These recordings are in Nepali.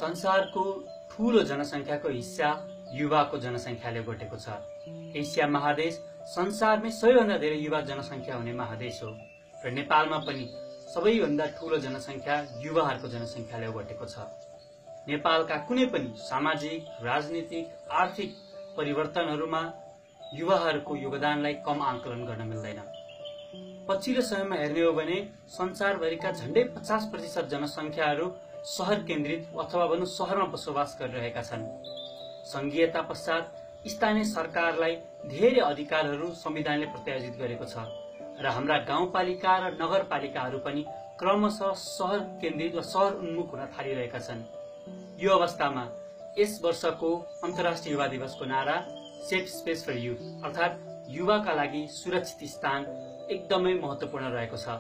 संसारको ठूलो जनसंख्याको हिस्सा युवाको जनसंख्याले ओगटेको छ। एसिया महादेश संसारमै सबैभन्दा धेरै युवा जनसंख्या हुने महादेश हो र नेपालमा पनि सबैभन्दा ठूलो जनसंख्या युवाहरूको जनसंख्याले ओगटेको छ। नेपालका कुनै पनि सामाजिक, राजनीतिक, आर्थिक परिवर्तनहरूमा युवाहरूको योगदानलाई कम आंकलन गर्न मिल्दैन। पछिल्लो समयमा हेर्ने हो भने संसारभरिका झण्डै 50% जनसंख्याहरू शहर केन्द्रित अथवा भनौं शहरमा बसोबास गरिरहेका छन्। संघीयता पश्चात स्थानीय सरकारलाई धेरै अधिकारहरू संविधानले प्रत्यार्जित गरेको छ र हाम्रा गाउँपालिका र नगरपालिकाहरू पनि क्रमशः शहर केन्द्रित वा शहर उन्मुख हुन थालिरहेका छन्। यो अवस्थामा यस वर्षको अन्तर्राष्ट्रिय युवा दिवसको नारा सेफ स्पेस फर युथ अर्थात युवाका लागि सुरक्षित स्थान एकदमै महत्त्वपूर्ण रहेको छ।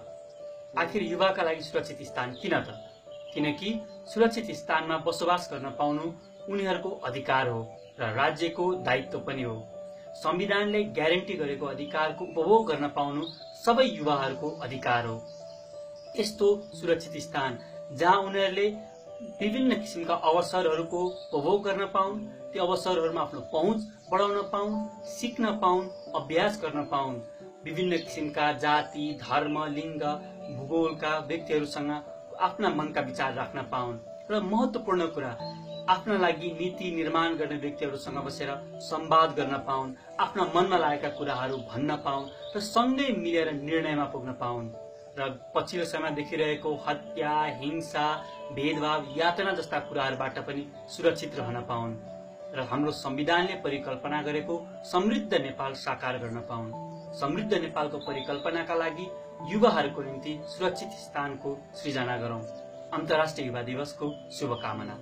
आखिर युवाका लागि सुरक्षित स्थान किन त? किनकि सुरक्षित स्थानमा बसोबास गर्न पाउनु उनीहरूको अधिकार हो र राज्यको दायित्व पनि हो। संविधानले ग्यारेन्टी गरेको अधिकारको उपभोग गर्न पाउनु सबै युवाहरूको अधिकार हो। यस्तो सुरक्षित स्थान जहाँ उनीहरूले विभिन्न किसिमका अवसरहरूको उपभोग गर्न पाउन्, ती अवसरहरूमा आफ्नो पहुँच बढाउन पाउन्, सिक्न पाउन्, अभ्यास गर्न पाउन्, विभिन्न किसिमका जाति, धर्म, लिङ्ग, भूगोलका व्यक्तिहरूसँग आफ्ना मनका विचार राख्न पाउन् र महत्त्वपूर्ण कुरा आफ्ना लागि नीति निर्माण गर्ने व्यक्तिहरूसँग बसेर संवाद गर्न पाउन्, आफ्ना मनमा लागेका कुराहरू भन्न पाउन् र सँगै मिलेर निर्णयमा पुग्न पाउन् र पछिल्लो समयमा देखिरहेको हत्या, हिंसा, भेदभाव, यातना जस्ता कुराहरूबाट पनि सुरक्षित रहन पाउन् र हाम्रो संविधानले परिकल्पना गरेको समृद्ध नेपाल साकार गर्न पाउन्। समृद्ध नेपालको परिकल्पनाका लागि युवाहरूको निम्ति सुरक्षित स्थानको सृजना गरौं। अन्तर्राष्ट्रिय युवा दिवसको शुभकामना।